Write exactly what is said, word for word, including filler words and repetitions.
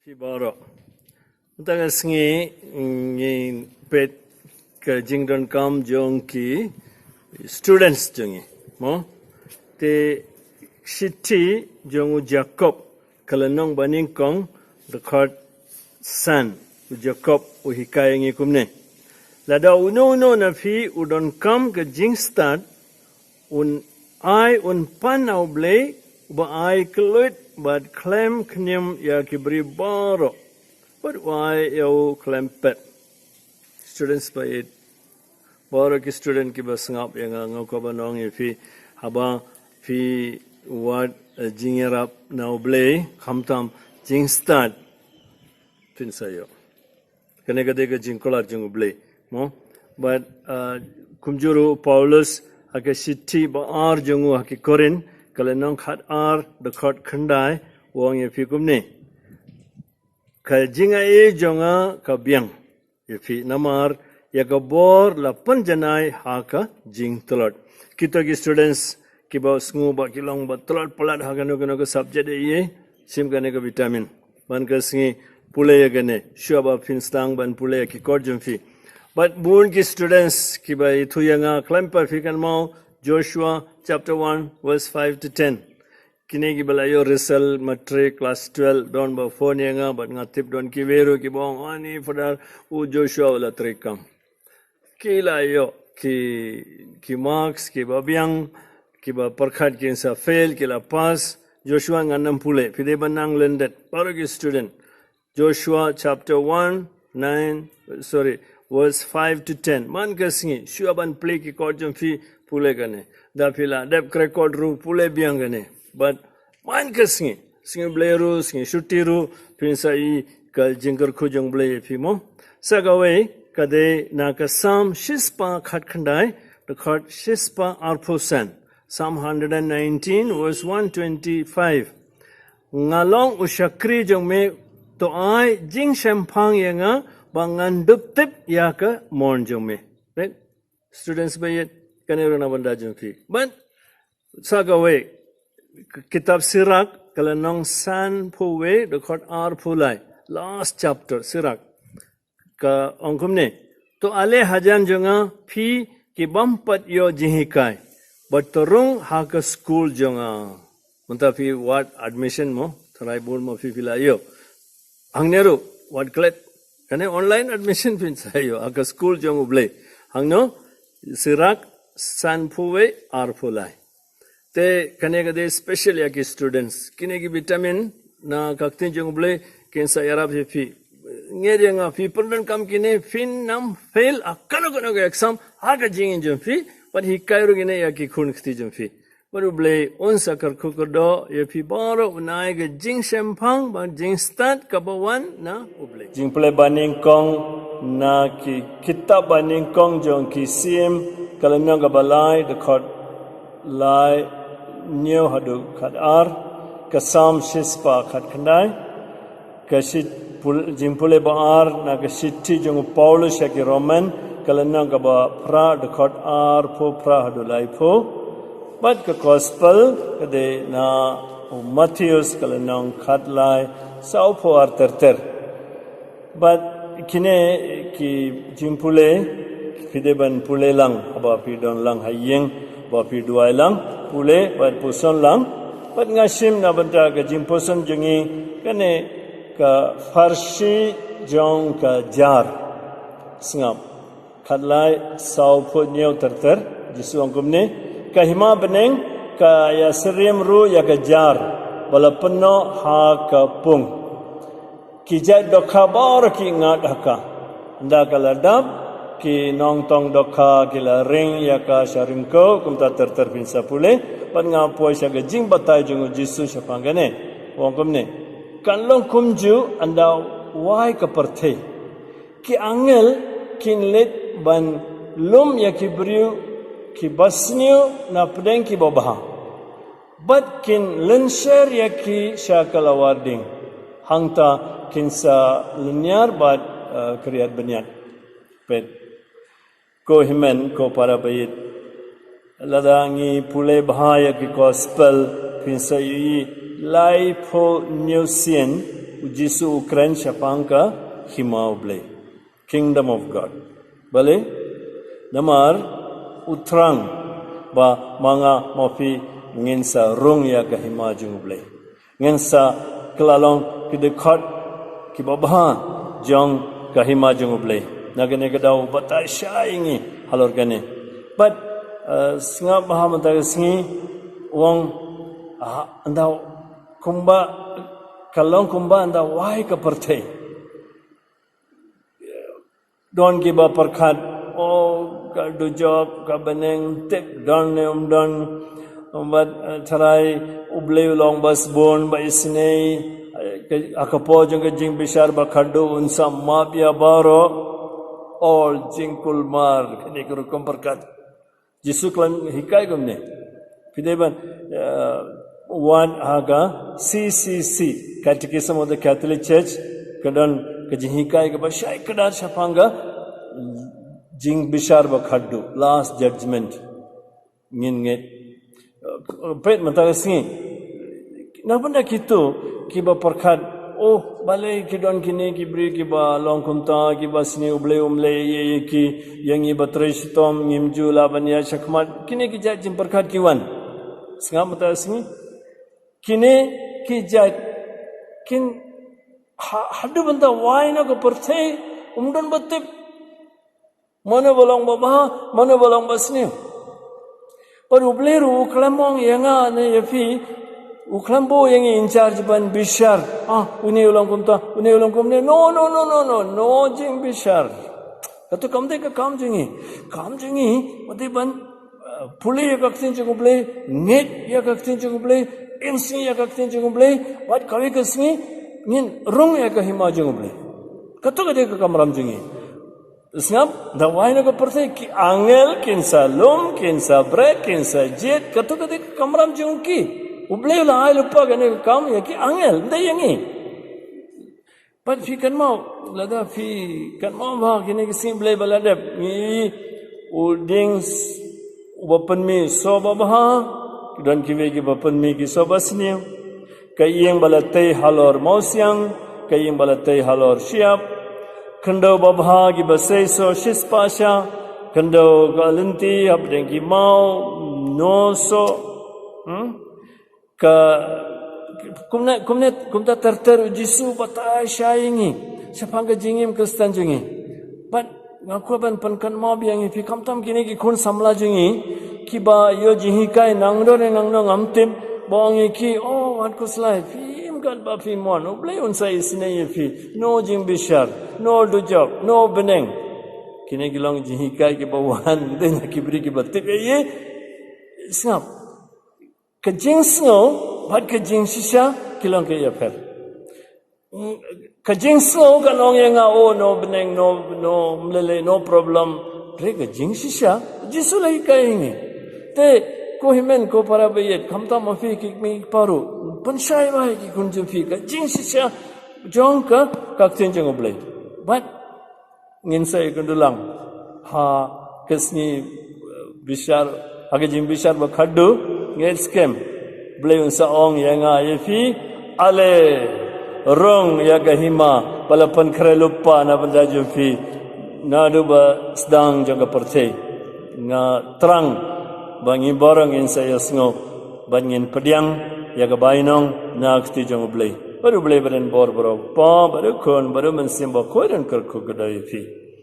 Ti baroh. Mynta ka sngi ngi peit ka jingdonkam jong ki students jong ngi. Mo? Te shithi jong u Jakob ka lynnong ba nyngkong dkhot san, u Jakob u hikai ngi kumne. Lada uno uno na phi u donkam ka jingstad, un ai un pan na u Blei, uba ai kylluid bad khlem khñium ïa ki briew baroh. Bad u ai ïa u khlem pet. Students ba ïeit. Baroh ki student kiba sngap ïa nga, nga kwah ban ong ïa phi, haba phi wad, eh, jingïarap na u Blei, khamtam jingstad, phin sa ïoh. Kane ka dei ka jingkular jong u Blei. Mo? Bad, uh, kumjuh ruh u Paulus ha ka shithi ba ar jong u ha ki Korinth, ka lynnong khat ar dkhot khyndai, u ong ïa phi kumne. Ka jingai jong nga ka biang ïa phi namar ïa ka bor la pynjanai ha ka jingtlot. Kita ki students kiba sngew ba ki long ba tlot palat ha kano kano ka subject ïa, shim kane ka vitamin. Man ka sngi pule ïa kane, shuwa ba phin sdang ban pule ïa ki kot jong phi. Bad bun ki students kiba ithuh ïa nga, khlem pat phi kynmaw Joshua chapter one verse five to ten. Kine kiba la ïoh result matric, class twelve, don ba phone ïa nga, bad nga tip don kiwei ruh kiba ong, "Ani, Father, u Joshua u la treikam." Ki la ïoh ki, ki marks kiba biang, kiba pyrkhat kin sa fail, ki la pass. Joshua, ngan ym pule, phi dei ban nang lyndet. Baroh ki student. Joshua chapter one, nine, sorry, verse five to ten. Man ka sngi, shuwa ban plie ki kot jong phi, pule kane. Da phi la dep kren kot ruh, pule biang kane. Bad man ka sngi, sngi Blei ruh, sngi shuti ruh, phin sa ïohi ka jingkyrkhu jong u Blei ïa phi mo. Sa kawei ka dei na ka Salm shispah khatkhyndai, dkhot shispah arphew san. Psalm hundred and nineteen, verse one twenty-five. Nga long u shakri jong me, to ai jingshemphang ïa nga, ba ngan dup tip ïa ka mon jong me. Right? Students ba ïeit, kane ruh na bynta jong phi. Bad sa kawei, k-, kitab Sirak, ka lynnong sanphew wei, dkhot arphew lai. Last chapter, Sirak. Ka ong kumne. To ale hajan jong nga, phi kibym pat ïoh jinghikai. Bad to rung ha ka skul jong nga. Mynta phi wad admission mo, tharai bun mo phi phi la ïoh. Hangne ruh, wad klet. Kane online admission phin sa ïoh, ha ka skul jong u Blei. Hangno, Sirak, sanphew wei, arphew lai. Te kane ka dei special ïa ki students. Kine ki vitamin na ka ktien jong u Blei kin sa ïarap ïa phi. Ngeit ïa nga phi pyndonkam kine phin ym fail ha kano kano ka exam ha ka jingim jong phi. Bad hikai ruh kine ïa ki khun kti jong phi. Bad u Blei un sa kyrkhu kyrdoh ïa phi baroh, un ai ka jingshemphang bad jingstad kaba wan na u Blei. Jingpule ba nyngkong na ki kitab ba nyngkong jong ki Syiem, ka lynnong kaba lai, dkhot lai hynñiew haduh khatar, ka Salm shispah khatkhyndai, ka shit pul-, jingpule ba ar na ka shithi jong u Paulus sha ki Roman, ka lynnong kaba phra, dkhot arphew phra haduh laiphew. Bad ka Gospel ka dei na u Mathaios, ka lynnong khatlai, sawphew ar ter ter. Bad kine ki jingpule, phi dei ban pule lang, haba phi don lang ha ïing, ba phi duwai lang, pule, bad puson lang. Bad nga shim na bynta ka jingpuson jong ngi, kane ka pharshi jong ka jar. Sngap. Khatlai sawphew hynñiew ter ter, Jisu ong kumne, ka hima bneng, ka ïasyriem ruh ïa ka jar, ba la pynnoh ha ka pung. Ki jait dohkha baroh ki ngat ha ka. Ynda ka la dap, ki nongtong dohkha ki la ring ïa ka sha ryngkew, kumta ter ter phin sa pule, bad nga poi sha ka jingbatai jong u Jisu shaphang kane. U ong kumne. Kan long kumjuh ynda wai ka pyrthei. Ki angel kin leit ban lum ïa ki briew kiba sniew na pdeng kiba bha. Bad kin lynsher ïa ki sha ka lawar ding. Hangta kin sa lyniar bad, eh, khriat bniat. Peit. Ko hynmen ko para baieit. Lada ngi pule bha ïa ki Gospel phin sa ïohi laiphew hynñiew sien Jisu u kren shaphang ka hima U Blei. Kingdom of God. Balei? Namar u thrang ba ma nga ma phi ngin sa rung ïa ka hima jong U Blei. Ngin sa kylla long ki dkhot kiba bha jong ka hima jong U Blei. Na kane ka daw batai shai ngi halor kane. But, uh, sngap bha mynta ka sngi u ong, ah, ynda kumba, ka long kumba ynda wai ka pyrthei. Don kiba pyrkhat, oh, ka dujok, ka bneng, tip don ne ym don. Bad, eh, tharai U Blei u long ba sbun, ba isynei, eh, ka, ha ka por jong ka jingbishar ba khadduh un sa map ïa baroh. Ol jingkulmar, kane ka rukom pyrkhat. Jisu khlem hikai kumne. Phi dei ban, eh, wad ha ka C C C, Catechism of the Catholic Church, ka don ka jinghikai kaba shai kdar shaphang ka jingbishar ba khadduh, Last Judgment. Ngin ngeit. Eh, peit mynta ka sngi. Na bynta kito kiba pyrkhat, oh, balei ki don kine ki briew kiba long kumta, kiba sniew, U Blei um leh ïa, ïa ki, ïa ngi ba trei shitom, ngim ju lah ban ïaid shakhmat. Kine ki jait jingpyrkhat ki wan. Sngap mynta ka sngi. Kine ki jait kin ha, haduh bynta wai na ka pyrthei, um don ba tip. Mano ba long ba bha, mano ba long ba sniew. Bad U Blei ruh u khlem ong ïa nga ne ïa phi, u khlem buh ïa ngi in charge ban bishar. Ah, une u long kumta, une u long kumne. No, no, no, no, no, no jingbishar. Kato kam dei ka kam jong ngi. Kam jong ngi, wat dei ban, uh, pule ïa ka ktien jong U Blei, ngeit ïa ka ktien jong U Blei, im sngi ïa ka ktien jong U Blei, wat kawei ka sngi ngin rung ïa ka hima jong U Blei. Kato ka dei ka kamram jong ngi. Sngap, da wai na ka pyrthei ki angel, kin sa lum, kin sa brek, kin sa jied, kato ka dei ka kamram jong ki. U Blei u la ai lypa kane ka kam ïa ki angel, ym dei ïa ngi. Bad phi kynmaw, lada phi kynmaw bha kine ki sngi Blei ba la dep, ngi u dieng s-, uba pynmih soh ba bha, ki don kiwei kiba pynmih ki soh ba sniew. Ka ïing ba la tei halor mawsiang, ka ïing ba la tei halor shyiap. Khyndew ba bha kiba sei soh shispah sha, khyndew ka lynti hapdeng ki maw, no soh. Hmm? Ka, kumne, kumne, kumta ter ter u Jisu u batai shai ïa ngi shaphang ka jingim Khristan jong ngi. Bad nga kwah ban pynkynmaw biang ïa phi, khamtam kine ki khun samla jong ngi kiba ïoh jinghikai nangno ne nangno ngam tip, ba ong ïa ki, oh, wat khuslai, phim kat ba phi mon, U Blei un sa isynei ïa phi. No jingbishar, no dujok, no bneng. Kine ki long jinghikai kiba wan dei na ki briew kiba tip ïa ngi. Sngap. Ka jingsngew bad ka jingshisha ki long ka ïapher. Ka jingsngew kan ong ïa nga, oh, no bneng, no, no mlele, no problem. Hynrei ka jingshisha, Jisu la hikai ïa ngi. Te ko hynmen ko para baieit, khamtam ma phi ki kmie ki kpa ruh, pynshai bha ïa ki khun jong phi, ka jingshisha jong ka, ka ktien jong U Blei. Bad ngin sa ïakynduh lang ha ka sngi, eh, bishar, ha ka jingbishar ba khadduh, ngeit skhem Blei un sa ong ïa nga ïa phi, ale, rung ïa ka hima ba la pynkhreh lypa na bynta jong phi naduh ba sdang jong ka pyrthei. Nga thrang ba ngi baroh ngin sa ïasngew bad ngin pdiang ïa ka bainong na ka kti jong U Blei. Bad U Blei un bor baroh, Kpa bad U Khun bad U Mynsiem Bakhuid, un kyrkhu kyrdoh ïa phi.